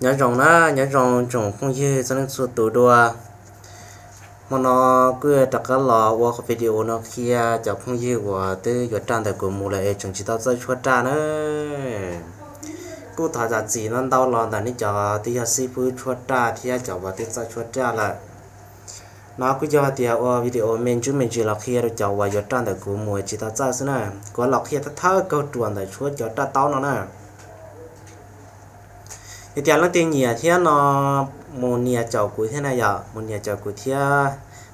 Nyob zoo na, nyob zoo tsoom phooj ywg txhua leej txhua tus dua. Hmo no kuj rov qab los ua qhov video no qhia cov phooj ywg uas twb yuav raj ntawm kuv mus lawm es tseem tsis tau txawj tshuab raj na. Kuj thov zam txim no ntau los ntawm nej cov twb yog xib fwb tshuab raj thiab cov uas twb txawj tshuab raj lawm. No kuj yog hais tias ua video me ntsis me ntsis los qhia rau cov uas yuav raj ntawm kuv mus tsis tau txawj xwb na. Kuv los qhia thawj thawj kaug ruam ntawm tshuab cov raj taub no na. Yog tias leej twg nyiam thiab no mus nias caum kuv thiab na yom, mus nias caum kuv thiab,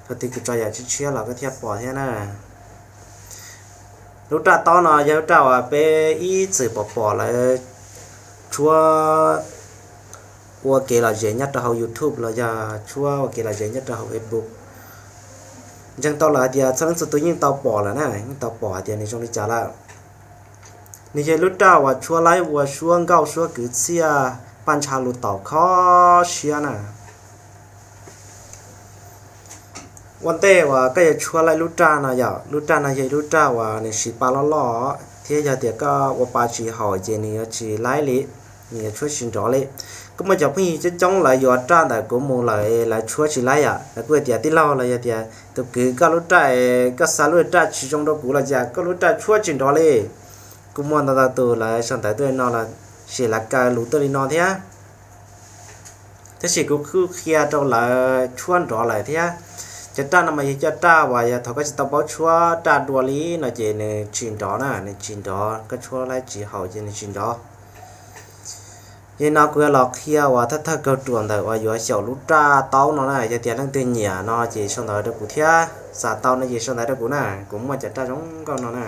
thaum twg kuv tso yam tshiab tshiab los koj thiaj pom thiab na. Lub raj taub no yog lub raj uas peb ib txwm pom pom lawv tshuab ua kev lom zem nyob rau hauv YouTube los yog tshuab ua kev lom zem nyob rau hauv Facebook. Ntseeg tau lawm hais tias txhua leej txhua tus yeej tau pom lawm na, yeej tau pom hais tias nws zoo li cas lawm. Nws yog lub raj uas tshuab laib ua suab nkauj suab kwv txhiaj paj ntsha lus taum kho siab na. Ua ntej uas koj yuav tshuab laib lub raj no yom, lub raj no yog ib lub raj uas nws siv pa loj loj thiab yog tias koj ua pa tsis haum ces nws yuav tsis laib li, nws yuav tshuab tsis nrov li. Kuj muaj cov phooj ywg coob coob lawv yuav raj ntawm kuv mus lawm lawv tshuab tsis laib yom, lawv kuj hais tias tij laug los yog tias tus kwv koj lub raj, koj xa lub raj tsis zoo rau kuv los cas koj lub raj tshuab tsis nrov li. Kuj muaj ntau ntau tus lawv sau ntawv tuaj li no los sis lawv kaw lus tuaj li no thiab. Tab sis kuv kuj qhia rau lawv tshuab nrov lawm thiab. Cov raj no mas yog cov raj uas yog thaum koj tsis tau paub tshuab raj dua li no ces nws tsis nrov na, nws tsis nrov, koj tshuab laib tsis haum ces nws tsis nrov. Yog no kuv yuav los qhia uas thawj thawj kaug ruam ntawm uas yuav xyaum lub raj taub no na, yog tias leej twg nyiam no ces sau ntawv rau kuv thiab, xav tau no ces sau ntawv rau kuv na, kuv muaj cov raj zoo nkauj no na.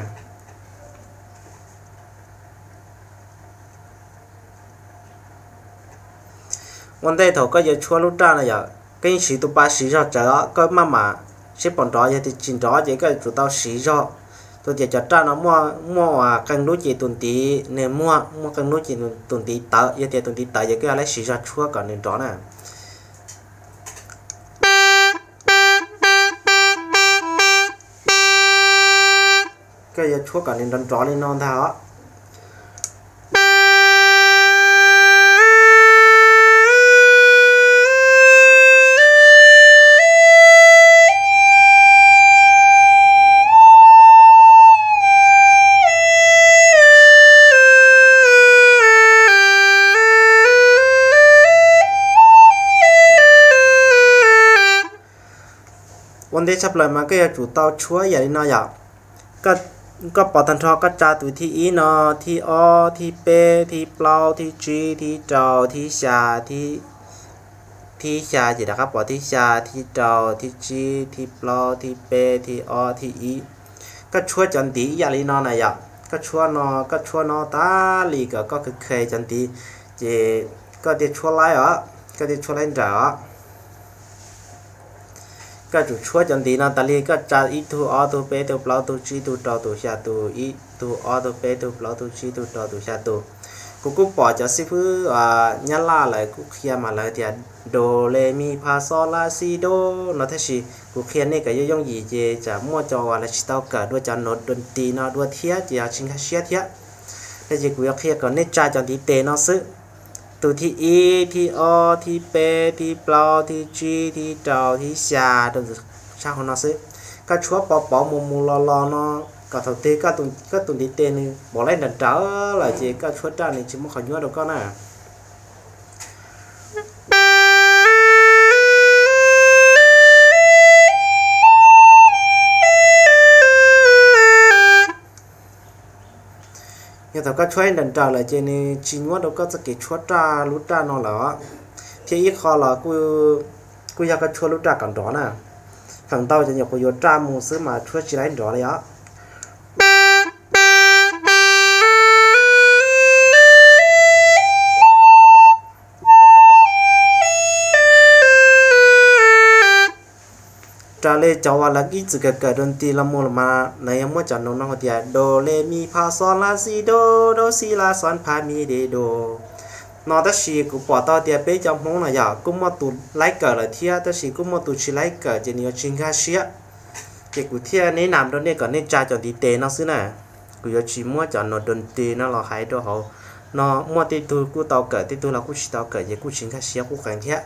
Ua ntej thaum koj yuav tshuab lub raj no yom, koj yeej siv tus pa siv zog tsawv os, koj maj mam seb puas nrov, yog tias tsis nrov ces koj yuav tsum tau siv zog. Tus tias cov raj no muaj qee lub ces tus ntiv nws muag, muaj qee lub ces tus ntiv tawv, yog tias tus ntiv tawv ces koj yuav tau siv zog tshuab kom nws nrov na. Koj yuav tshuab kom nws nrov nrov li no ntag os. Ua ntej tshaj plaws mas koj yuav tsum tau tshuab yam li no yom. Koj pom tag nrho koj tsa tus thib ib no, thib ob, thib peb, thib plaub, thib tsib, thib rau, thib xya, thib xya ces rov qab pom thib xya, thib rau, thib tsib, thib plaub, thib peb, thib ob, thib ib. Koj tshuab cov ntiv ib yam li no na yom, koj tshuab no, koj tshuab no tas li kom koj khev khev cov ntiv, ces koj thiaj tshuab laib os, koj thiaj tshuab laib nrawm os. Koj tsum tshuab cov ntiv no tas li, koj tsa ib tug, ob tug, peb tug, plaub tug, tsib tug, rau tug, xya tug, ib tug, ob tug, peb tug, plaub tug, tsib tug, rau tug, xya tug. Kuv kuj pom cov xib fwb Nyab Laj lawv kuj qhia mas lawv tias do, re, mi, fa, xo, la, xi, do no, tab sis kuv qhia nej kom yooj yooj yim ces tsam muaj cov uas lawv tsis tau kawm dua cov nod do nti no dua thiab ces ho tsis nkag siab thiab. Tab sis kuv yuav qhia kom nej tsa cov ntiv tes no xwb. Tus thib ib, thib ob, thib peb, thib plaub, thib tsib, thib rau, thib xya, rau ntawm sab hauv no xwb. Koj tshuab pov pauv mus mus los los no, kom thaum twg koj tus ntiv tes nws pov laib nrawm nrawm lawm ces koj tshuab raj nws tsis muaj qhov nyuaj rau koj na. Yog thaum koj tshuab nrawm nrawm lawm ces nws tsis nyuaj rau koj txoj kev tshuab raj lub raj no lawm os. Thiab ib qho los kuj yog koj tshuab lub raj kom nrov na. Feem ntau cov nyuam qhuav yuav raj mus xwb mas tshuab tsis laib nrov li os. Raws li cov uas lawv ib txwm kawm kawm do nti los mus los mas lawv yog muab cov nod no hu tias do, re, mi, fa, xo, la, xi, do, do, xi, la, xo, fa, mi, re, do no, tab sis kuv pom tau tias peb cov Hmoob no yog kuj muaj tus laib kawm lawm thiab tab sis kuj muaj tus tsis laib kawm ces nws yuav tsis nkag siab. Ces kuv thiaj neb nam rau nej kom nej tsa cov ntiv tes no xwb na. Kuv yuav tsis muab cov nod do nti no los hais rau hauv No muaj tej tug kuj tau kawm, tej tug los kuj tsis tau kawm ces kuj tsis nkag siab qub qees thiab.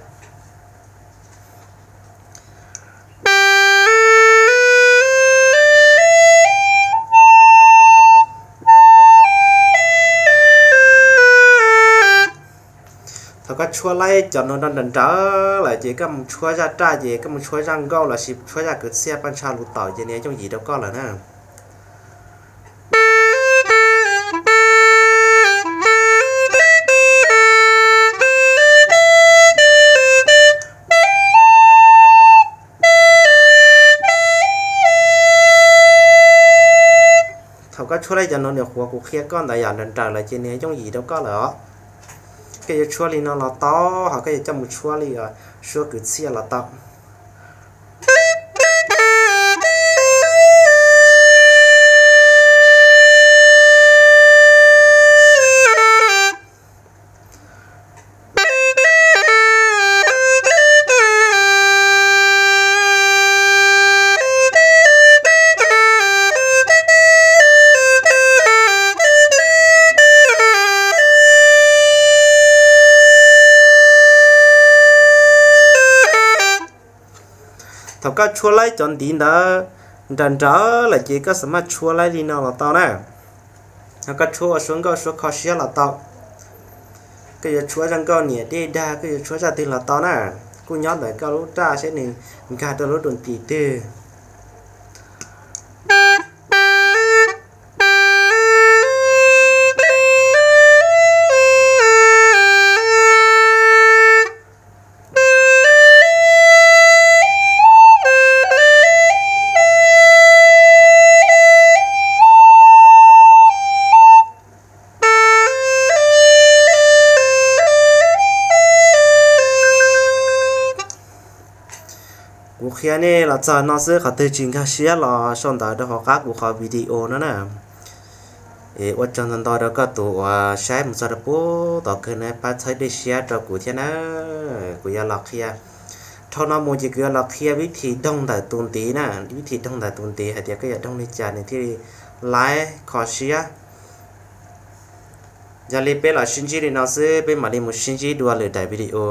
Thaum koj tshuab laib cov no nrawm nrawm lawm ces koj mus tshuab zaj raj ces koj mus tshuab zaj nkauj lossis tshuab zaj kwv txhiaj paj ntsha lus taum ces nws yooj yim rau koj lawm na. Thaum koj tshuab laib cov no nws qhuav kuv qhia koj ntawd yam nrawm nrawm lawm ces nws yooj yim rau koj lawm os. Koj yuav tshuab li no los tau, ho koj yuav coj mus tshuab li suab kwv txhiaj los tau. Thaum koj tshuab laib cov ntiv ntawd nrawm nrawm lawm ces koj xam maj tshuab laib li no los tau na. Ho koj tshuab ua suab nkauj suab kho siab los tau. Koj yuav tshuab zaj nkauj niam dej dag, koj yuav tshuab zaj twg los tau na. Kuj nyob ntawm koj lub raj seb nws nkag rau lub dua ntim twg. Kuv qhia nej los txog no xwb, qhov twg tsis nkag siab los sau ntawv rau hauv qab kuv qhov video no na. Es ua tsaug ntau ntau rau koj tus uas saib mus txog rau puag tom kawg na, pab txhawb dej siab rau kuv thiab na. Kuv yuav los qhia, dhau no mus ces kuv yuav los qhia vib thim doog ntawm tus ntiv na, vib thim doog ntawm tus ntiv hais tias koj yuav doog li cas nws thiaj li laib kho siab. Yog li peb los sib ntsib li no xwb, peb mam li mus sib ntsib dua lwm daim video.